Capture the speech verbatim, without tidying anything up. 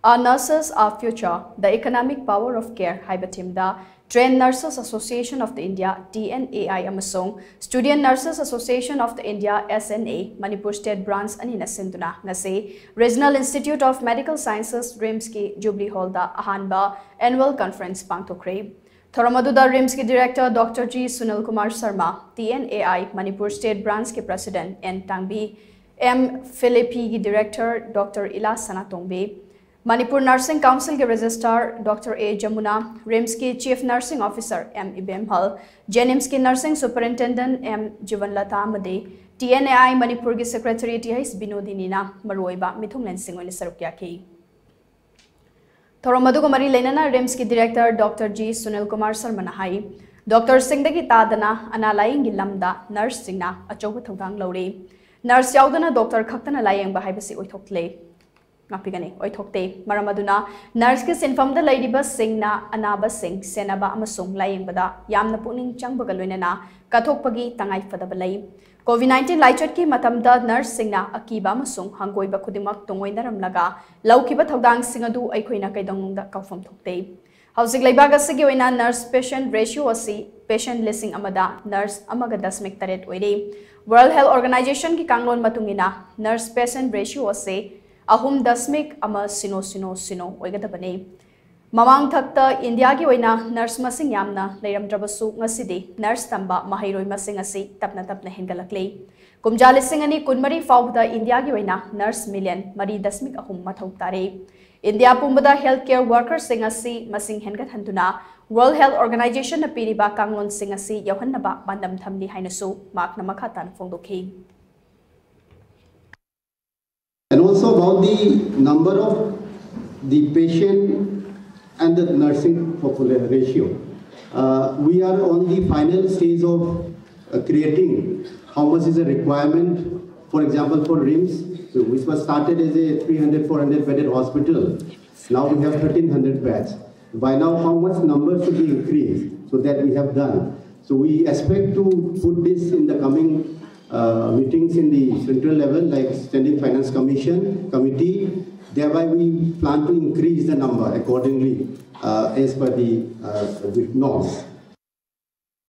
A Nurses, Our Future, The Economic Power of Care ꯍꯥꯏꯕ theme the Trained Nurses Association of the India, T N A I, ꯑꯃꯁꯨꯡ Student Nurses Association of the India, S N A, Manipur State Branch ꯑꯅꯤꯅ ꯁꯤꯟꯗꯨꯅ ꯉꯁꯤ Regional Institute of Medical Sciences, RIMS ꯀꯤ Jubilee Hall ꯗ ꯑꯍꯥꯟꯕ Annual Conference ꯄꯥꯡꯊꯣꯛꯈ꯭ꯔꯦ꯫ ꯊꯧꯔꯝ ꯑꯗꯨꯗ RIMS ꯀꯤ Director Doctor G Sunil Kumar Sharma, T N A I Manipur State Branch ꯀꯤ President N ꯇꯥꯡꯕꯤ, M Philippi ꯒꯤ Director Doctor ꯏꯂꯥ ꯁꯅꯥꯇꯣꯝꯕꯤ, Manipur Nursing Council ꯒꯤ Registrar Doctor A Yamuna, RIMS ꯀꯤ Chief Nursing Officer M ꯏꯕꯦꯝꯍꯜ, JNIMS ꯀꯤ Nursing Superintendent M ꯖꯤꯕꯟꯂꯇꯥ ꯑꯃꯗꯤ T N A I ꯃꯅꯤꯄꯨꯔꯒꯤ Secretary T H ꯕꯤꯅꯣꯗꯤꯅꯤꯅ ꯃꯔꯨꯑꯣꯏꯕ ꯃꯤꯊꯨꯡꯂꯦꯟꯁꯤꯡ ꯑꯣꯏꯅ ꯁꯔꯨꯛ ꯌꯥꯈꯤ꯫ ꯊꯧꯔꯝ ꯑꯗꯨꯒ ꯃꯔꯤ ꯂꯩꯅꯅ RIMS ꯀꯤ Director Doctor G Sunil Kumar Sharma ꯅ ꯍꯥꯏ, ꯗꯣꯛꯇꯔꯁꯤꯡꯗꯒꯤ ꯇꯥꯗꯅ ꯑꯅꯥ ꯂꯥꯌꯦꯡꯒꯤ ꯂꯝꯗ ꯅꯔꯁꯁꯤꯡꯅ ꯑꯆꯧꯕ ꯊꯧꯗꯥꯡ ꯂꯧꯔꯤ꯫ ꯅꯔꯁ ꯌꯥꯎꯗꯅ ꯗꯣꯛꯇꯔ ꯈꯛꯇꯅ ꯂꯥꯌꯦꯡꯕ ꯍꯥꯏꯕꯁꯤ ꯑꯣꯏꯊꯣꯛꯂꯦ꯫ ꯉꯥꯛꯄꯤꯒꯅꯤ, ꯑꯣꯏꯊꯣꯛꯇꯦ꯫ ꯃꯔꯝ ꯑꯗꯨꯅ ꯅꯔꯁꯀꯤ ꯁꯤꯟꯐꯝꯗ ꯂꯩꯔꯤꯕꯁꯤꯡꯅ ꯑꯅꯥꯕꯁꯤꯡ ꯁꯦꯟꯅꯕ ꯑꯃꯁꯨꯡ ꯂꯥꯌꯦꯡꯕꯗ ꯌꯥꯝꯅ ꯄꯨꯛꯅꯤꯡ ꯆꯪꯕꯒ ꯂꯣꯏꯅꯅ ꯀꯠꯊꯣꯛꯄꯒꯤ ꯇꯉꯥꯏ ꯐꯗꯕ ꯂꯩ꯫ COVID nineteen ꯂꯥꯏꯆꯠꯀꯤ ꯃꯇꯝꯗ ꯅꯔꯁꯁꯤꯡꯅ ꯑꯀꯤꯕ ꯑꯃꯁꯨꯡ ꯍꯪꯒꯣꯏꯕ ꯈꯨꯗꯤꯡꯃꯛ ꯇꯨꯡꯑꯣꯏꯅꯔꯝꯂꯒ ꯂꯧꯈꯤꯕ ꯊꯧꯗꯥꯡꯁꯤꯡ ꯑꯗꯨ ꯑꯩꯈꯣꯏꯅ ꯀꯩꯗꯧꯅꯨꯡꯗ ꯀꯥꯎꯐꯝ ꯊꯣꯛꯇꯦ꯫ ꯍꯧꯖꯤꯛ ꯂꯩꯕꯥꯛ ꯑꯁꯤꯒꯤ ꯑꯣꯏꯅ nurse patient ratio ꯑꯁꯤ patient ꯂꯤꯁꯤꯡ ꯑꯃꯗ nurse ꯑꯃꯒ ꯗꯁꯃꯤꯛ ꯇꯔꯦꯠ ꯑꯣꯏꯔꯤ꯫ World Health Organization ꯒꯤ ꯀꯥꯡꯂꯣꯟ ꯃꯇꯨꯡ ꯏꯟꯅ nurse patient ratio ꯑꯁꯤ ꯑꯍꯨꯝ ꯗꯁꯃꯤꯛ ꯑꯃ ꯁꯤꯅꯣ ꯁꯤꯅꯣ ꯁꯤꯅꯣ ꯑꯣꯏꯒꯗꯕꯅꯤ꯫ ꯃꯃꯥꯡ ꯊꯛꯇ ꯏꯟꯗꯤꯌꯥꯒꯤ ꯑꯣꯏꯅ ꯅꯔꯁ ꯃꯁꯤꯡ ꯌꯥꯝꯅ ꯂꯩꯔꯝꯗ꯭ꯔꯕꯁꯨ, ꯉꯁꯤꯗꯤ ꯅꯔꯁ ꯇꯝꯕ ꯃꯍꯩꯔꯣꯏ ꯃꯁꯤꯡ ꯑꯁꯤ ꯇꯞꯅ ꯇꯞꯅ ꯍꯦꯟꯒꯠꯂꯛꯂꯤ꯫ ꯀꯨꯝꯖꯥ ꯂꯤꯁꯤꯡ ꯑꯅꯤ ꯀꯨꯟꯃꯔꯤ ꯐꯥꯎꯕꯗ ꯏꯟꯗꯤꯌꯥꯒꯤ ꯑꯣꯏꯅ ꯅꯔꯁ ꯃꯤꯂꯤꯌꯟ ꯃꯔꯤ ꯗꯁꯃꯤꯛ ꯑꯍꯨꯝ ꯃꯊꯧ ꯇꯥꯔꯤ꯫ ꯏꯟꯗꯤꯌꯥ ꯄꯨꯝꯕꯗ health care workers ꯁꯤꯡ ꯑꯁꯤ ꯃꯁꯤꯡ ꯍꯦꯟꯒꯠꯍꯟꯗꯨꯅ World Health Organization ꯅ ꯄꯤꯔꯤꯕ ꯀꯥꯡꯂꯣꯟꯁꯤꯡ ꯑꯁꯤ ꯌꯧꯍꯟꯅꯕ ꯄꯥꯟꯗꯝ ꯊꯝꯂꯤ ꯍꯥꯏꯅꯁꯨ ꯃꯍꯥꯛꯅ ꯃꯈꯥ ꯇꯥꯅ ꯐꯣꯡꯗꯣꯛꯈꯤ꯫ And also about the number of the patient and the nursing popula- ratio. Uh, we are on the final stage of uh, creating how much is the requirement, for example, for RIMS, so which was started as a three hundred, four hundred bedded hospital. Now we have thirteen hundred beds. By now, how much numbers should be increased so that we have done? So we expect to put this in the coming uh, meetings in the central level, like Standing Finance Commission, committee, Thereby, we plan to increase the number accordingly uh, as per the uh, the norms.